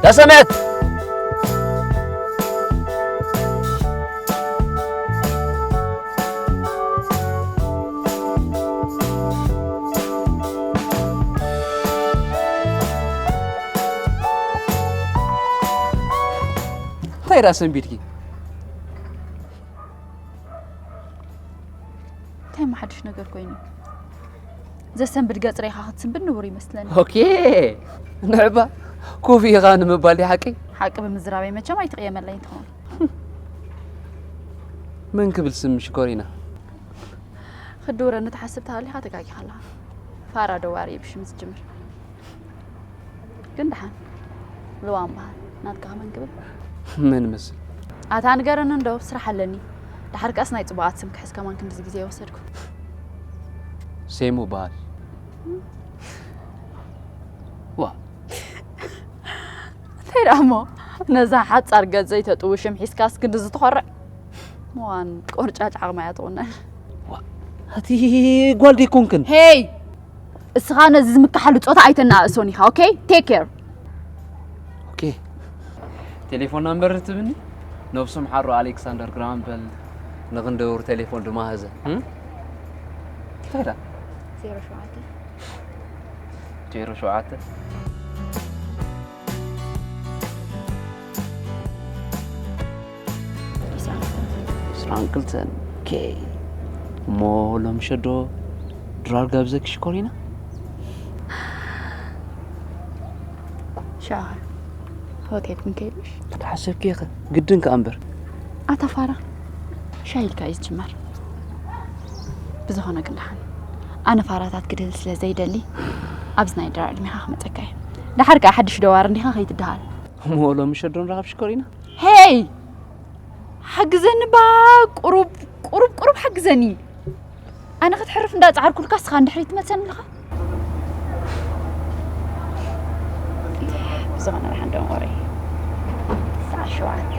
ኣሰመት! እንታይ ደኣ ሰንቢድኪ? እንታይ እሞ ሓድሽ ነገር ኮይኑ? ዘሰንብድ ገጽ ርኢኻ ክትስንብድ ንቡር ይመስለኒ። ኦኬ፣ ንዕባ ኮፍ ኢኻ ንምባል ድዩ ሓቂ? ሓቂ ብምዝራበይ መቸም ኣይትቕየመለይ እንትኸውን። መን ክብል ስም ሽኮሪና? ክድውረኒ ትሓስብ ተሃሊኻ ተጋጊኻ ኣለኻ። ፋራ ደዋሪ እዩ ብሽም ዝጅምር። ግን ደሓን ልዋም በሃል። ናትካ ከመን ክብል? መን መስል? ኣታ ንገረኒ እንዶ፣ ስራሕ ኣለኒ። ደሓር ከኣስ ናይ ጽቡቓት ስም ክሕዝ ከማን ክንድዚ ግዜ ይወሰድኩ። ሴሙ በሃል። ዋ። እንታይ ደኣ እሞ ነዛ ሓጻር ገጽ ዘይተጥዊ ሽም ሒዝካስ ክንድዚ ትኾርዕ? ዋን ቆርጫጭ ዓቕማ እያ ትቑነን። ዋ። ኣቲ ጓል ዲኮንክን? ሄይ! እስኻ ነዚ ዝምክሓሉ ጾታ ኣይተናእሶን ኢኻ፣ ኦኬ? ቴክ ኬር። ኦኬ። ቴሌፎን ናምበር ትብኒ? ነብሶም ሓሮ ኣሌክሳንደር ግራሃም በል ንኽንደውር ቴሌፎን ድማ ሀዘ። እም? እንታይ ደኣ? ዜሮ ሸውዓተ። ዜሮ ሸውዓተ። ዕስራን ክልተን። ኦኬ። እሞ ሎሚ ሸዶ ድራር ጋብዘኪ ሽኮሪና? ሻወር ሆቴል ክንከይድሽ? ክትሓሰብኪ ኢኺ። ግድን ከኣ እምበር። ኣታ ፋራ፣ ሻሂ ኢልካ እዩ ዝጅመር። ብዝኾነ ግን ደሓን፣ ኣነ ፋራታት ክድህል ስለ ዘይደሊ፣ ኣብዚ ናይ ድራር ዕድሜኻ ክመጸካ እየ። ደሓር ከኣ ሓድሽ ደዋር እንዲኻ ከይትደሃል። እሞ ሎሚ ሸዶ ንራኸብ ሽኮሪና? ሄይ! ሓግዘኒ ባ፣ ቁሩብ፣ ቁሩብ፣ ቁሩብ ሓግዘኒ። ኣነ ክትሕርፍ እንዳጻዓርኩልካ እስኻ እንድሕሪት ትመልሰኒ ኣለኻ? ብዝኾነ ደሓን ደንቆረይ። ሰዓት ሸውዓተ።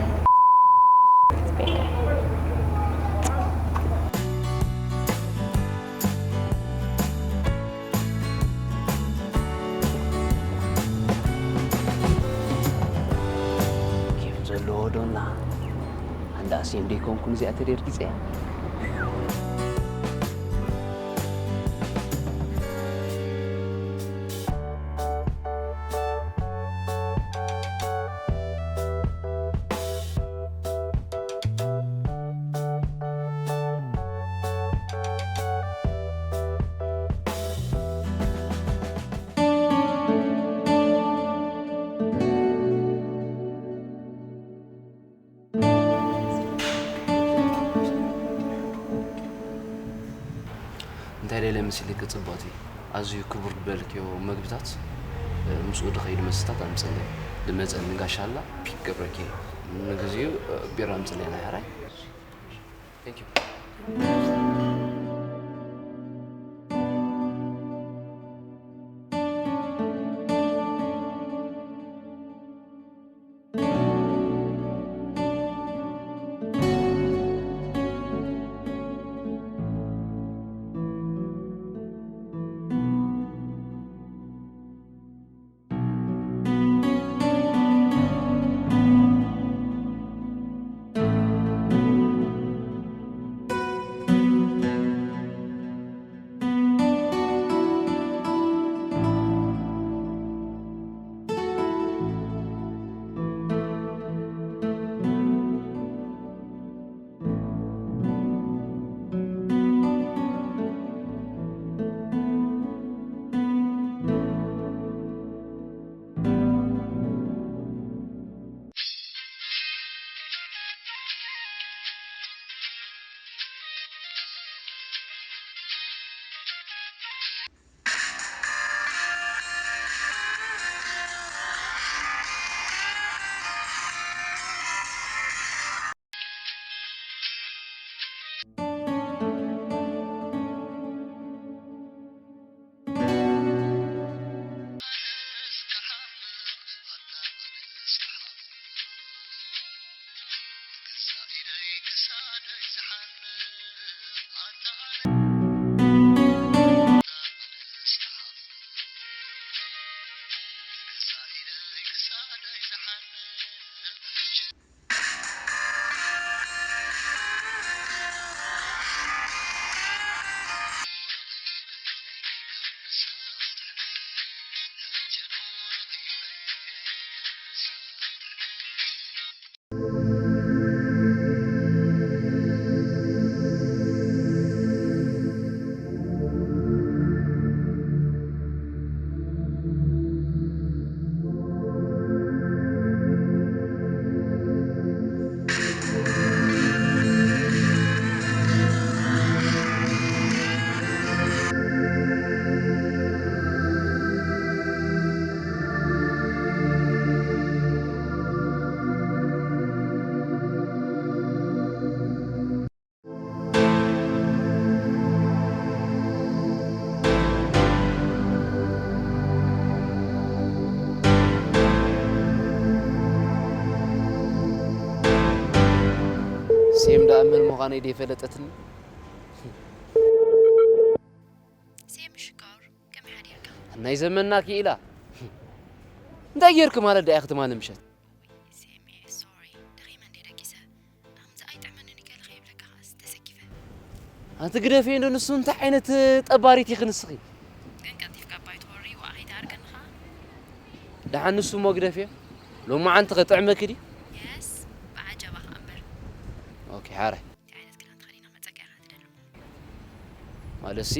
ኬፍ ዘለዎ ዶና። ኣንዳ ኣስየም ደይኮንኩን እዚኣ ተደርጊጸያ። እንታይ ደለ መሲልኪ ጽብቕቲ? ኣዝዩ ክቡር ዝበልክዮ መግብታት፣ እ፣ ምስኡ ድኸይድ መስተታት ኣምጽእለይ። ድመጸኒ ጋሻ ኣላ፣ ፒክ ገብረኪ። ንግዚኡ፣ እ፣ ቢራ ኣምጽእለይ ናይ ሕራይ። Thank you። ሴም ደኣ መን ምዃነይ ደይፈለጠትኒ። ሴም ሽኮር፣ ከመይ ሓዲርካ? ናይ ዘመንና ክኢላ። እንታይ ጌርኪ ማለት ደኣ ኢኺ ትማሊ ምሸት? ሴም፣ ሶሪ፣ ደኺመ እንደ ደቂሰ። ከምዚ ኣይጥዕመንን እዩ ገለ ከይብለካ ከኣስ ተሰኪፈ። ኣንቲ ግደፊ እንዶ፣ ንሱ እንታይ ዓይነት ጠባሪት ኢኺ ንስኺ? ግን ቀልጢፍካ ባይ ትወሪ፣ ዋኣ ከይትኣርገኒ ኸኣ። ደሓን ንሱ እሞ ግደፊዮ። ሎማዓንቲ ከጥዕመኪ ድዩ? የስ፣ ብዓጀባ ኸኣ እምበር። ኦኬ፣ ሓራይ። እንታይ ዓይነት ክዳን ተኸዲና ክመጸካ ኢኻ ትደሊ? ማለትሲ፣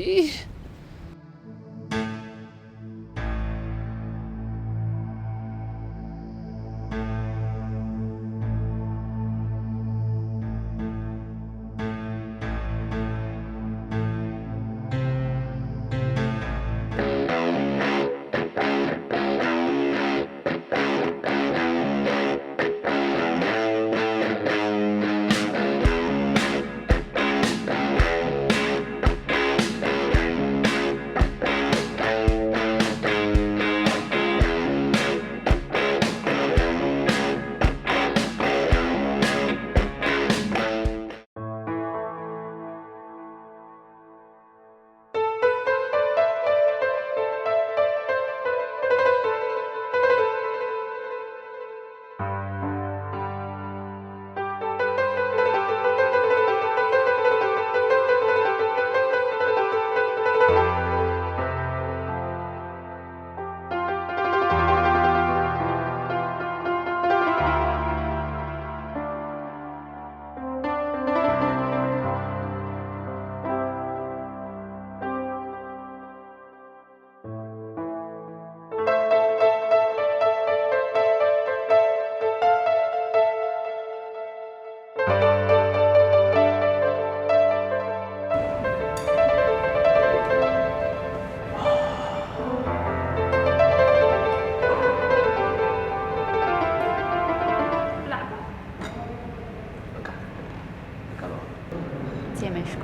ሴመሽኮ፣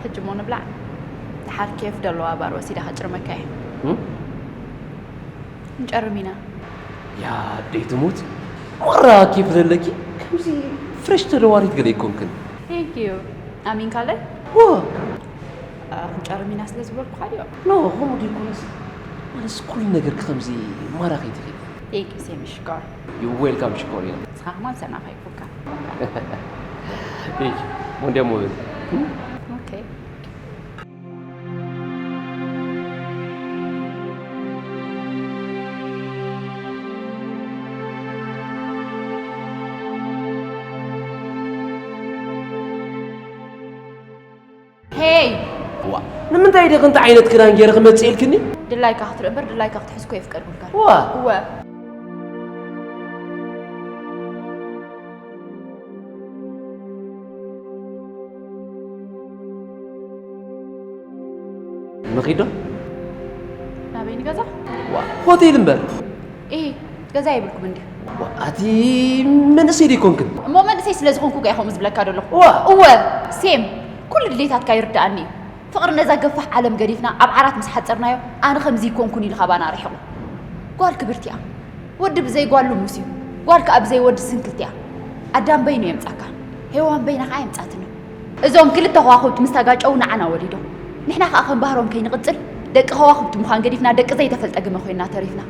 ሕጂ እሞ ንብላዕ። ደሓር ኬፍ ደለዋ ባር ወሲዳ ከጭርመካ እየ። እም? ንጨርም ኢና። ያ ኣደይ ትሙት፣ ማራ ኬፍ ዘለኪ፣ ከምዚ ፍሬሽ ተደዋሪት ገለ ኣይኮንክን። Thank you። ኣሚንካለይ? ዋ! ኣ፣ ክንጨርም ኢና ስለ ዝበልኩኻ ድዮ? ኖ፣ ከምኡ ደይኮነስ፣ ማለትስ ኩሉ ነገርኪ ከምዚ ማራኺ ኢኺ። Thank you ሴሚ ሽኮር። You welcome ሽኮር ኢና። ንስኻ ከማን ሰናኻ ይኩካ። Thank you። ሞንዲያ ሞብል። ኦኬ። ሄይ! ዋ፣ ንምንታይ ድኺ እንታይ ዓይነት ክዳን ገይረ ክመጽእ ኢልክኒ? ድላይካ ክትርኢ እምበር ድላይካ ክትሕዝ እኮ የፍቀድኩልካን። ዋ! እወ። ንኺዶ? ናበይ ንገዛ? ዋ፣ ሆቴል እምበር። ኢሂ፣ ገዛ የብልኩም እንድዩ። ዋ፣ ኣቲ መንእሰይ ዶ ኣይኮንክን? እሞ መንእሰይ ስለ ዝኾንኩ እየ ከምኡ ዝብለካ ዘለኹ። ዋ! እወ፣ ሴም፣ ኩሉ ድሌታትካ ይርድኣኒ እዩ። ፍቕሪ ነዛ ገፋሕ ዓለም ገዲፍና ኣብ ዓራት ምስ ሓጸርናዮ፣ ኣነ ከምዚ ኣይኮንኩን ኢሉ ካባና ርሒቑ። ጓል ክብርቲ እያ። ወዲ ብዘይ ጓል ልሙስ እዩ። ጓል ከኣ ብዘይ ወዲ ስንክልቲ እያ። ኣዳም በይኑ የምጻካ። ሄዋን በይና ከኣ የምጻትኒ። እዞም ክልተ ከዋኽብቲ ምስ ተጋጨዉ ንዓና ወሊዶም። ንሕና ከኣ ከም ባህሮም ከይንቕጽል፣ ደቂ ከዋኽብቲ ምዃን ገዲፍና ደቂ ዘይተፈልጠ ግመ ኮይንና ተሪፍና።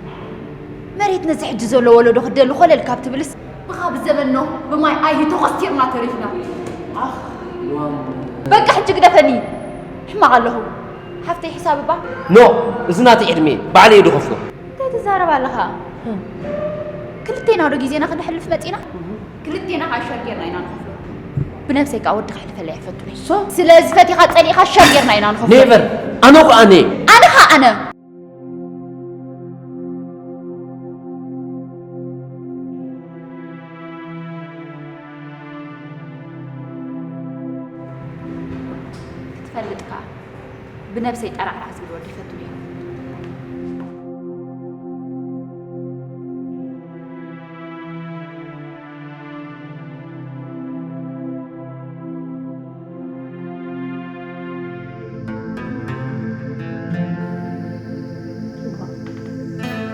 መሬት ነዚ ሕጂ ዘሎ ወለዶ ክትደሊ ኮለል ካብ ትብልስ፣ ብኻብ ዘበን ኖህ ብማይ ኣይሂ ተኾስቲርና ተሪፍና። ኣኽ፣ ኖህ። በቃ ሕጂ ግደፈኒ። ሕማቕ ኣለኹ። ሓፍተይ ሕሳብ እባ። ኖ፣ እዚ ናተይ ዕድመ፣ ባዕለይ እየ ዝኸፍሎ። እንታይ ትዛረብ ኣለኻ? ክልቴና ዶ ግዜና ከነሕልፍ መጺና? ክልቴና ከኣ ሸር ጌርና ኢና ንኸፍሎ። ብነብሰይ ከኣ ወዲ ከሕልፈለይ ኣይፈቱን እየ። ሶ? ስለዚ ፈቲኻ ጸሊእኻ ሸር ጌርና ኢና ንኸፍሎ። ኔቨር! ኣነ እኮ ኣነ! ኣነ ኸኣ ኣነ! ክትፈልጥ ከኣ፣ ብነብሰይ ጠራዕራዕ ዝብል ወዲ ይፈቱ ነይሩ።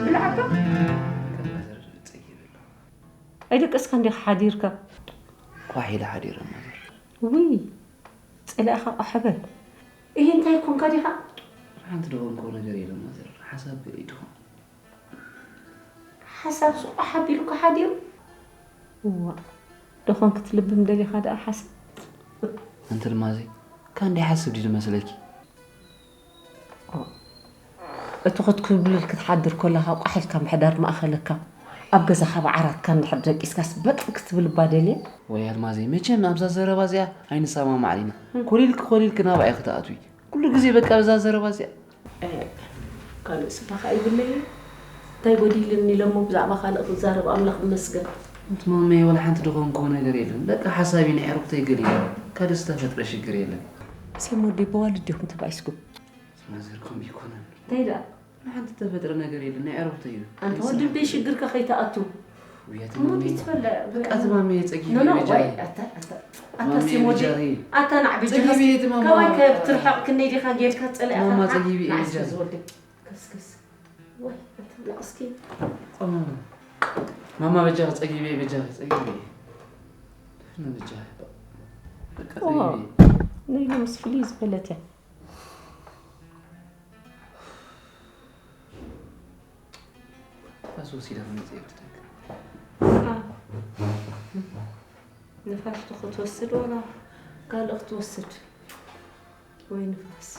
ብልዓካ? ኣይደቀስካን ዲኻ ሓዲርካ? ፋሕ ኢለ ሓዲረ ማዘር። ውይ ጸላእኻ ቋሕ በል። እሂ እንታይ ኮንካ ዲኻ? ሓንቲ ደኾንኮ ነገር የለን ማዘር። ሓሳብ ገለ ይድኾን። ሓሳብ ቋሕ ኣቢሉካ ሓዲሩ? እዋ ደኾን ክትልብም ደሊኻ ደኣ ሓሳብ። ኣንቲ ልማዘይ ካንደይ ሓስብ ድዩ ዝመስለኪ? እቲ ክትኩብልል ክትሓድር ከለኻ ቋሕ ኢልካ ምሕዳር ማእኸለካ ኣብ ገዛኻ ብዓራትካ እንድሕር ደቂስካስ በጥ ክትብል እባ ደልየ። ወይ ኣልማዘይ መቸም ኣብዛ ዘረባ እዚኣ ኣይንሰማማዕን ኢና። ኮሊልኪ ኮሊልኪ ናብኣ ኢኺ ትኣትዊ። ኩሉ ግዜ በቃ ኣብዛ ዘረባ እዚኣ። ካልእ ስባኻ ይብለይ። እንታይ ጎዲልኒ ኢለሞ ብዛዕባ ካልእ ክዛረብ ኣምላኽ ይመስገን። ኣንቲ ማመይ ዋላ ሓንቲ ድኾንክዎ ነገር የለን። በቃ ሓሳቢ ናይ ዕርቁተይ ገሊለ። ካልእ ዝተፈጥረ ሽግር የለን። ሴም ወደይ ብዋልድ ዲኹም ተባኢስኩም? ማዘር ከምኡ ኣይኮነን። እንታይ ደኣ? ሓንቲ ተፈጥረ ነገር የለን ናይ ዕረፍቲ እዩ። ኣንታ ወዲ ልበይ ሽግርካ ከይትኣቱ። ውያት እሞ ማሚ። እንዴት ትበልዕ? በቃ እቲ ማሚ ጸጊቢ ኖ ኖ በጃ። ዋይ ኣታ ኣታ ኣታ ማሚ ሲሞዲ በጃ። ኣታ ናዕ በጃ። ጸጊቢ እቲ ማማ። ካባይ ከብትርሕቕ ክንደይ ዲኻ ጌርካ ጸሊእካ? ማማ ጸጊቢ ናዕ እስኪ በጃ። ዝወልደ። ከስከስ። ወይ ኣታ ናዕ እስኪ። ኦ፣ ማማ በጃ ጸጊቢ በጃ ጸጊቢ። ንበጃ። በቃ ዋው። ጸጊቢ። ነይ ምስ ፍሊ ዝበለት እያ። ንፋስ ወሲዳ መጽእ ክትደግም። ንፋስ ክትወስድ ዋላ ካልእ ክትወስድ ወይ ንፋስ።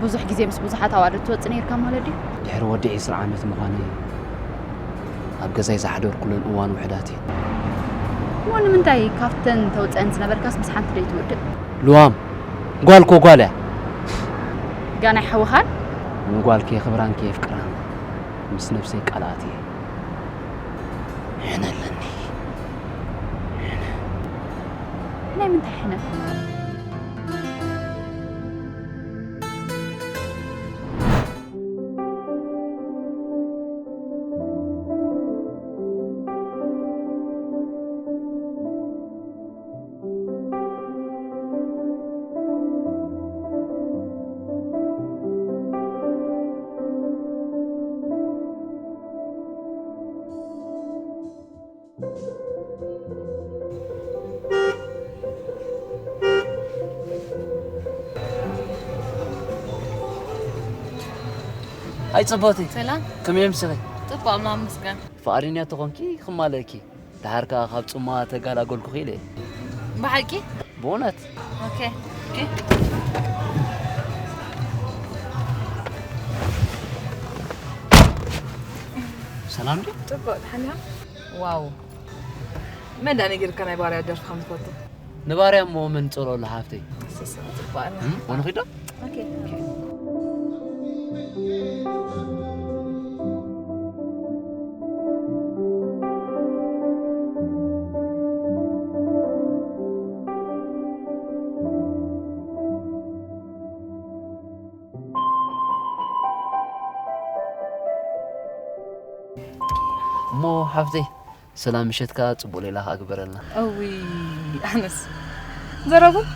ብዙሕ ግዜ ምስ ብዙሓት ኣዋልድ ትወጽእ ነይርካ ማለት ድዩ? ድሕሪ ወዲ ዒስራ ዓመት ምዃነይ ኣብ ገዛይ ዝሓደርኩለን እዋን ውሑዳት እየን። እሞ ንምንታይ ካብተን ተውጸአን ዝነበርካስ ምስ ሓንቲ ደይትውድእ? ልዋም! ጓል እኮ ጓል እያ። ጋና ይሓውኻን? ንጓል ከየኽብራን ከየፍቅራን ምስ ነብሰይ ቃል ኣትየ። ሕነ ኣለኒ። ሕነ። ናይ ምንታይ ሕነ? ኣይ ጽብቕቲ፣ ሰላም። ከመይ ምሰኺ? ጽቡቕ፣ ኣምላኽ ይመስገን። ፍቓደኛ ተኾንኪ ክማለእኪ፣ ደሓር ከኣ ካብ ጽማ ተጋላገልኩኺ ኢለ እየ። ብሓቂ? ብእውነት። ኦኬ። ኦኬ። ሰላም ድዩ? ጽቡቕ፣ ደሓን ኢኻ? ዋው። መን ደኣ ነጊርካ ናይ ባርያ ደርፊ ከም ትፈቱ? ንባርያ እሞ መን ጸሎ ኣሎ ሓፍተይ? ስስ፣ ጽቡቕ ኣላ። እም፣ ወንኺዶ? ኦኬ። እሞ ሓፍተይ፣ ሰላም ምሸትካ ጽቡቕ ሌላ ከኣ ግበረልና። እውይ ኣነስ ዘረቡን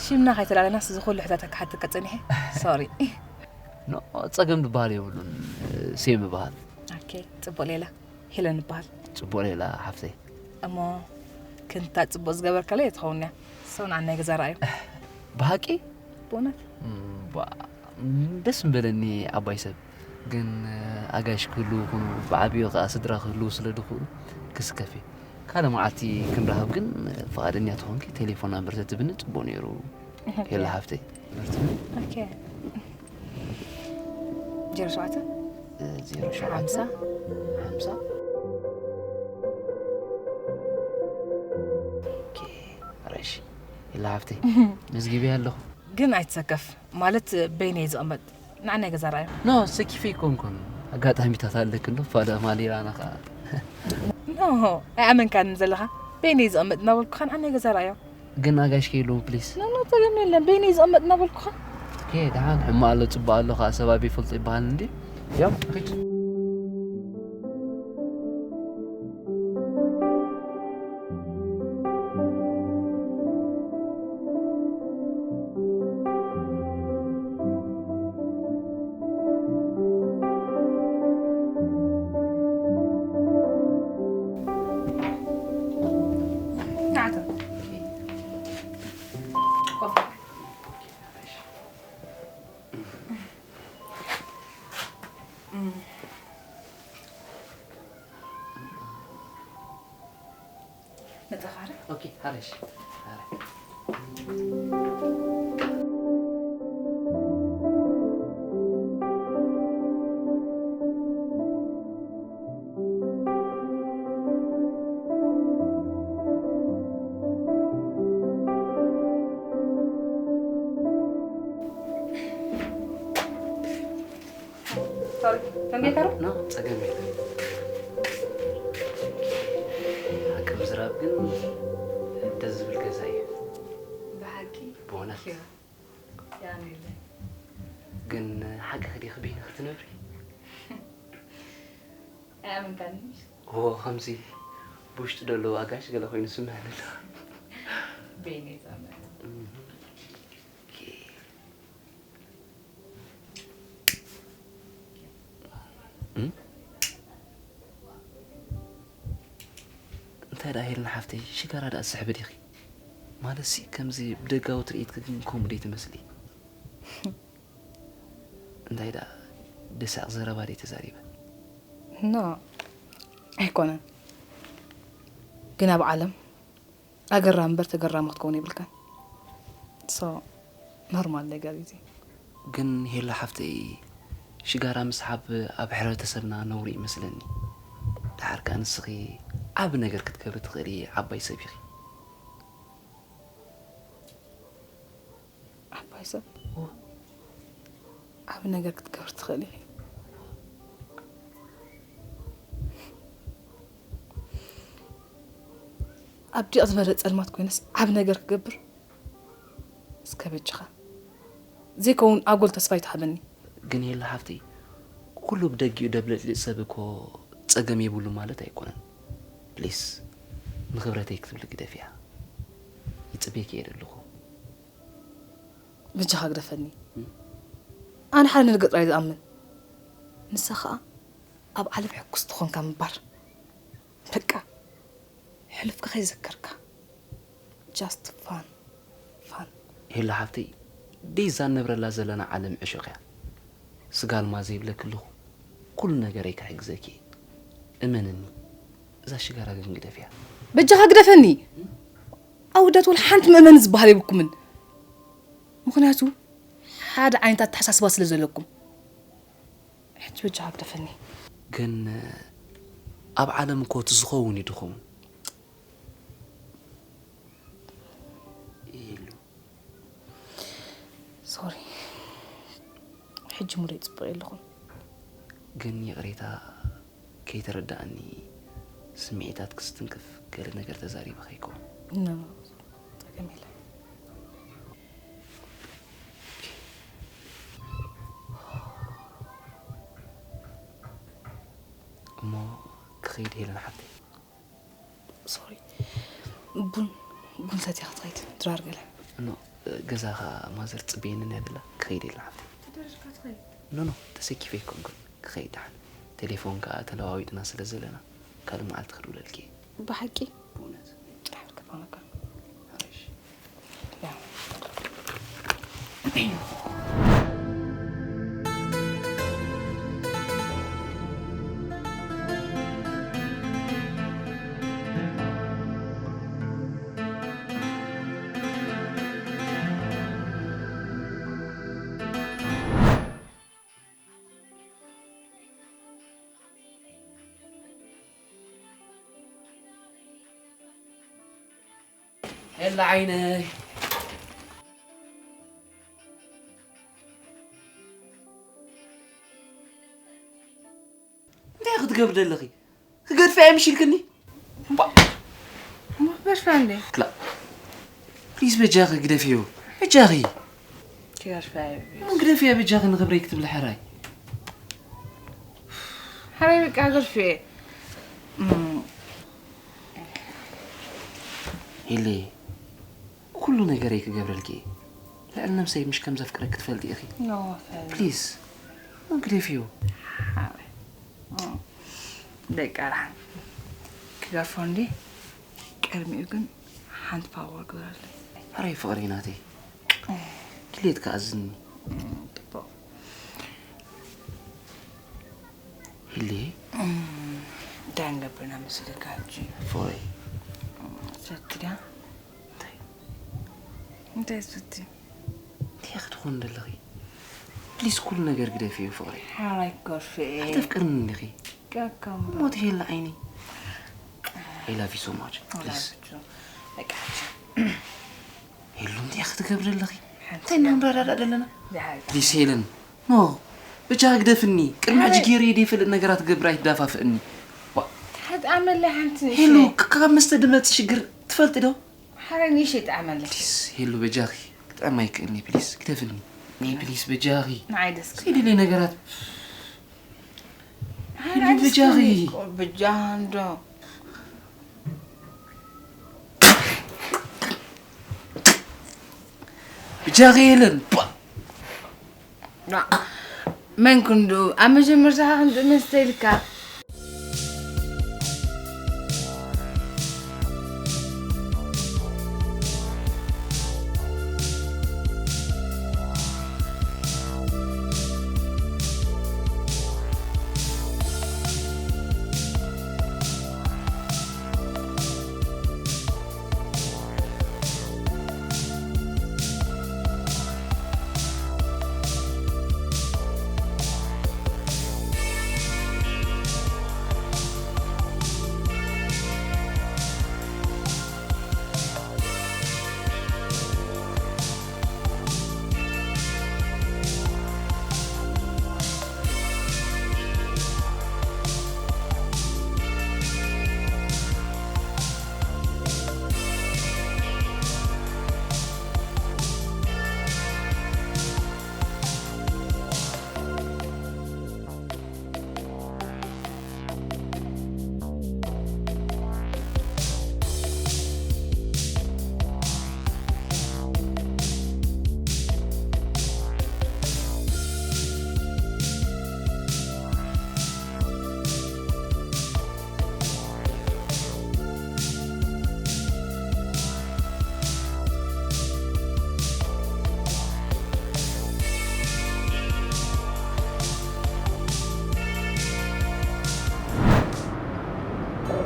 ሽምና ከይተላለናስ እዚ ኩሉ ሕታታ ክሓተካ ጸኒሐ። ሶሪ። ኖ፣ ጸገም ዝበሃል የብሉን። ሴም እበሃል። ኦኬ፣ ጽቡቕ ሌላ። ሄለን እበሃል። ጽቡቕ ሌላ ሓፍተይ። እሞ ክንታ ጽቡቕ ዝገበርካለይ ትኸውን እያ። ሰው ንዓናይ ገዛ ረኣዩ። ብሓቂ? ብእውነት? እም፣ ባ- እም፣ ደስ ምበለኒ ዓባይ ሰብ። ግን ኣጋይሽ ክህልዉ ይኹኑ ብዓብዮ ከኣ ስድራ ክህልዉ ስለ ድኽእሉ ክስከፍ እየ። ካልእ መዓልቲ ክንራኸብ ግን ፍቓደኛ ተኾንኪ ቴሌፎን ናምበር ተትብኒ ጽቡቕ ነይሩ። ሄላ ሓፍተይ። ኦኬ። ዜሮ ሸውዓተ ዜሮ ሸውዓተ ሓምሳ ሓምሳ ኦኬ። ራይሽ ኢላ ሃብተይ መዝጊበያ ኣለኹ። ግን ኣይትሰከፍ ማለት በይነይ ዝቕመጥ ንዓናይ ገዛ ርኣዮ። ኖ ሰኪፈ ኣይኮንኩን ኣጋጣሚታት ኣለክን ዶ ፋዳ ማሊራና ኸዓ። ኖ ኣይኣመንካንን ዘለኻ በይነይ ዝቕመጥ እናበልኩኻን ዓናይ ገዛ ርኣዮ። ግን ኣጋሽ ከይሉ ፕሊስ። ኖ ኖ፣ ጸገም የለን። በይነይ ዝቕመጥ እናበልኩኻ። ኦኬ፣ ደሓን ሕማ ኣሎ ጽቡቕ ኣሎ፣ ከዓ ሰብ ኣብ ይፈልጦ ይበሃል እንዲ። ያው ሪድ። መጻኻረ ኦኬ፣ ሓረሽ። ሓረ። ሶሪ፣ ደንጌካ ዶ? ኖ፣ ጸገም የለን። ሓቂ ምዝራብ ግን ደስ ዝብል ገዛ እዩ። ብሓቂ ብእውነት። ኪራ፣ ያኔለ ግን ሓቂ ክዲ ክብይኒ ክትነብሪ? ኣያምንካኒ። ዎ፣ ከምዚ ብውሽጡ ደለዉ ኣጋሽ ገለ ኮይኑ ስምዕኒ ኣሎ። በይነይ ዛመ እህ። ኦኬ። እም? እንታይ ደኣ ሄለን ሓፍተይ፣ ሽጋራ ደኣ ትስሕቢ ዲኺ? ማለትሲ ከምዚ ብደጋዊ ትርኢትኪ ግን ከምኡ ደይ ትመስሊ። እንታይ ደኣ ደሳቕ ዘረባ ደይ ተዛሪበ? ኖ፣ ኣይኮነን። ግን ኣብ ዓለም ኣገራሚ እምበር ተገራሚ ክትከውን የብልካን። ሶ ኖርማል ነገር እዩ እዚ። ግን ሄሎ ሓፍተይ፣ ሽጋራ ምስሓብ ኣብ ሕብረተሰብና ነውሪ ይመስለኒ። ደሓር ከኣ ንስኺ ዓቢ ነገር ክትገብሪ ትኽእሊ ዓባይ ሰብ ኢኺ። ዓባይ ሰብ ዓቢ ነገር ክትገብር ትኽእል ኢኺ። ኣብ ዲቕ ዝበለ ጸልማት ኮይነስ ዓቢ ነገር ክገብር እስከ በጅኻ ዘይከውን ኣጎል ተስፋ ይትሃበኒ። ግን ሄሎ ሓፍተይ፣ ኩሉ ብደጊኡ ደብለጭልጭ ሰብ እኮ ጸገም የብሉ ማለት ኣይኮነን። ፕሊስ፣ ንኽብረተይ ክትብሊ ግደፍያ። ይጽበየኪ እየ ዘለኹ። በጃኻ ግደፈኒ። ኣነ ሓደ ነገር ጥራይ ዝኣምን፣ ንሳ ኸኣ ኣብ ዓለም ሕጉስ ትኾንካ ምባር። በቃ ሕሉፍካ ከይዘከርካ። ጃስት ፋን ፋን። ሄሎ ሓፍተይ፣ ደይዛ ንነብረላ ዘለና ዓለም ዕሾኽ እያ። ስጋ ኣልማዝ ዘይብለኪ ኣለኹ፣ ኩሉ ነገረይ ክሕግዘኪ እየ። እመንኒ፣ እዛ ሽጋራ ግን ግደፍያ። በጃኻ ግደፈኒ። ኣወዳት ወላ ሓንቲ መእመኒ ዝበሃል የብኩምን። ምኽንያቱ ሓደ ዓይነት ኣተሓሳስባ ስለ ዘለኩም። ሕጂ በጃኻ ግደፈኒ። ግን ኣብ ዓለም እኮ እቲ ዝኸውን እዩ ድኸውን። ኢሉ ሶሪ፣ ሕጂ ሙደይ ጽቡቕ የለኹን። ግን ይቕሬታ፣ ከይተረዳእኒ ስምዒታት ክስትንክፍ ገለ ነገር ተዛሪበ ከይከውን። ኖ፣ ጸገም የለን። እሞ ክኸይድ ሄለን ሓፍተይ። ሶሪ፣ ቡን ቡን ሰትያ ክትኸይድ ድራር ገለ። ኖ፣ ገዛ ኸዓ ማዘር ጽበየንን እያ ደላ፣ ክኸይድ ሄለን ሓፍተይ። ኖ ኖ፣ ተሰኪፈ ኣይኮንኩን፣ ክኸይድ ደሓን። ቴሌፎን ከኣ ተለዋዊጥና ስለ ዘለና ካልእ መዓልቲ ክድውለልኪ እየ። ብሓቂ ብእውነት። ጥራሕ ክትኮነካ። ሓሪሽ። ኤላ ዓይነይ። እንታይ ክትገብሪ ዘለኺ? ክገድፋ እየ ምሽ ኢልክኒ? መኽበሽ ፋንዴ። ክላእ። ፕሊዝ በጃኺ ግደፍዮ። በጃኺ። ክገርፈያ እዩ። ምን ግደፍያ በጃኺ ንኽብረይ ክትብሊ ሕራይ። ሕራይ በቃ ገርፍየ። ሄሊ ኩሉ ነገረይ ክገብረልኪ እየ። ልዕሊ ነብሰይ ምሽ ከም ዘፍቅረኪ ትፈልጢ ኢኺ። ኖ ፈል ፕሊዝ ምን ግደፍዮ። ደቃራ ክገርፎ እንዲ ቅድሚኡ ግን ሓንቲ ፓወር ግበረለይ። ሕራይ ፍቕረይ ናተይ ድሌት ክኣዝኒ። ጥቡቕ ሄሊ እንታይ ንገብርና መስለካ ሕጂ? ፍቕረይ ሰቲ ድያ? እንታይ ሰቲ? እንታይ ክትኾን ዘለኺ? ፕሊስ ኩሉ ነገር ግደፍዮ ፍቕረይ። ሓራይ ክገርፍ እየ። ኣይተፍቅርኒ እንዲኺ? ቀከም ሞት ሄሊ ዓይኒ። I love you so much. ፕሊስ በቃ ሕጂ ሄሉ እንታይ ክትገብሪ ኣለኺ? እንታይ ኢና ንረዳዳእ ዘለና? ዝሓል ፕሊስ ሄለን ኖ ብቻ ግደፍኒ። ቅድሚ ሕጂ ገይረ ዘይፈልጥ ነገራት ክገብር ኣይትዳፋፍእኒ። ሓጥ ኣመለ ሓንቲ ንእሽቶ ሄሉ ካብ መስተ ድመጽእ ሽግር ትፈልጢ ዶ? ሓረ ንእሽቶ ይጥዓመለ ፕሊስ ሄሉ በጃኺ ክጥዕም ኣይክእልኒ ፕሊስ ግደፍኒ። ናይ ፕሊስ በጃኺ ንዓይ ደስ ዘይደለይ ነገራት ሓረ ሄሉ በጃኺ በጃንዶ በጃኺ ሄለን ባ መን ክንዱ ኣብ መጀመርታ ክንዱ መስተ ኢልካ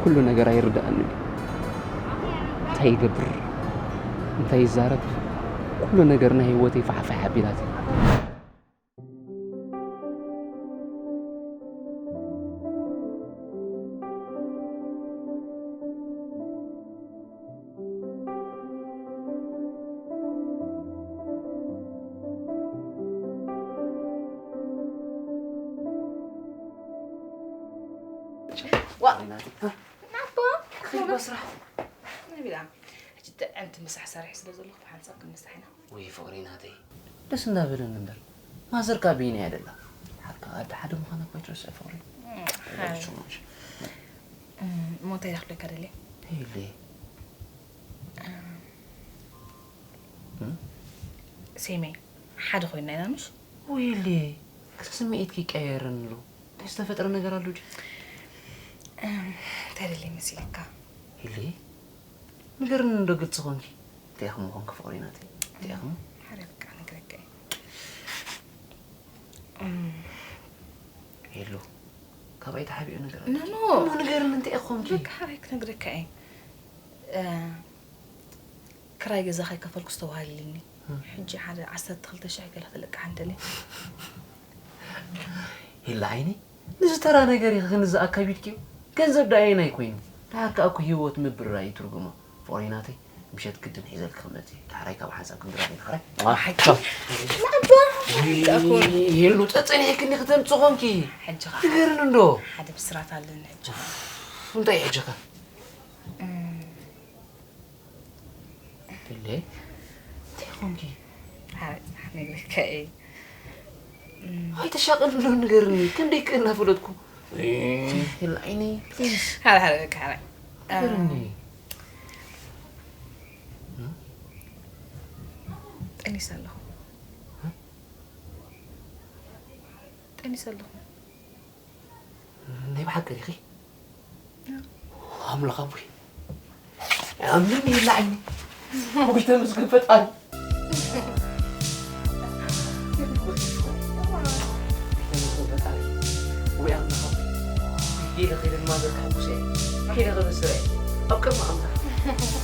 ኩሉ ነገር ኣይርድኣንን እዩ። እንታይ ይገብር እንታይ ይዛረብ ኩሉ ነገር ናይ ህይወተይ ፋሕፋሕ ኣቢላትኒ። ዋ ናቦ ከይድ በስራሕ ነቢላ ሕጂ ጥዕምቲ ምሳሕ ሰሪሕ ስለ ዘለኹ ብሓንሳብ ክንምሳሕ ኢና ወይ ፍቕሪ ናተይ ደስ እንዳበለኒ እምበር ማዘር ካብ በይነይ እያ ደላ ሓካ ኣደ ሓደ ምዃና እኳ ይትረስዕ ፍቕሪ እሞ እንታይ ኢላ ክብለካ ደልየ ሄሊ ሴመይ ሓደ ኮይንና ኢና ምሽ ወይሊ ክስ ስምዒት ከይቀየረኒ ኣሎ እንታይ ዝተፈጥረ ነገር ኣሎ ድዩ እንታይ ደልየ መሲልካ ሄሊ ንገርኒ እንዶ ግልፂ ኮንኪ እንታይ ኢኹም ምኾንኪ ፍቕሪ ናተይ እንታይ ኢኹም ሓደ በቃ ነግረካ እየ ሄሉ ካባይ ተሓቢኡ ነገር ኖ ኖ እሞ ንገርኒ እንታይ ኢኹምኪ በቃ ሓራይ ክነግረካ እየ ክራይ ገዛ ከይከፈልኩ ዝተዋሃልልኒ ሕጂ ሓደ ዓሰርተ ክልተ ሽሕ ገለ ክልቃሕ እንተለ ሄላ ዓይነይ ንዝተራ ነገር ኢኺ ክንዚ ኣካቢድኪ ገንዘብ ደኣ ኣየናይ ኮይኑ ደሓር ከኣ እኮ ህይወት ምብርራይ እዩ ትርጉማ ፍቕረይ ናተይ ምሸት ግድን ሒዘልኪ ክመጽእ እየ ደሓራይ ካብ ሓንሳብ ክንድረር ኢና ሕራይ ሄሉ ጸጸኒሕክኒ ክተምጽእ ኾንኪ ሕጂ ኸዓ ንገርኒ እንዶ ሓደ ብስራት ኣለኒ ሕጂ እንታይ ሕጂ ኸ ሄሊ እንታይ ኾንኪ? ሓረይ፣ ነግረካ እየ። ኣይተሻቐል ብሎ ንገርኒ፣ ክንደይ ክእና ፈለጥኩ። ይላ ዓይነይ፣ ፕሊዝ። ሓረ፣ ሓረ፣ በቃ ሓረ። ንገርኒ። ጠኒሰ ኣለኹ። ጠኒሰ ኣለኹ። ናይ ብሓቂ ዲኺ? ኣምላኽ ኣቦይ። ኣምን ይላ ዓይኒ። ኣቦይ ተመስገን ፈጣሪ። ተመስገን ፈጣሪ። ወይ ኣምላኽ ኣቦይ። ጌለ ኸይደ ማዘር ካምቡስ እየ። ጌለ ኸይደ ስረ እየ። ኣብ ቅድሚ ኣምላኽ።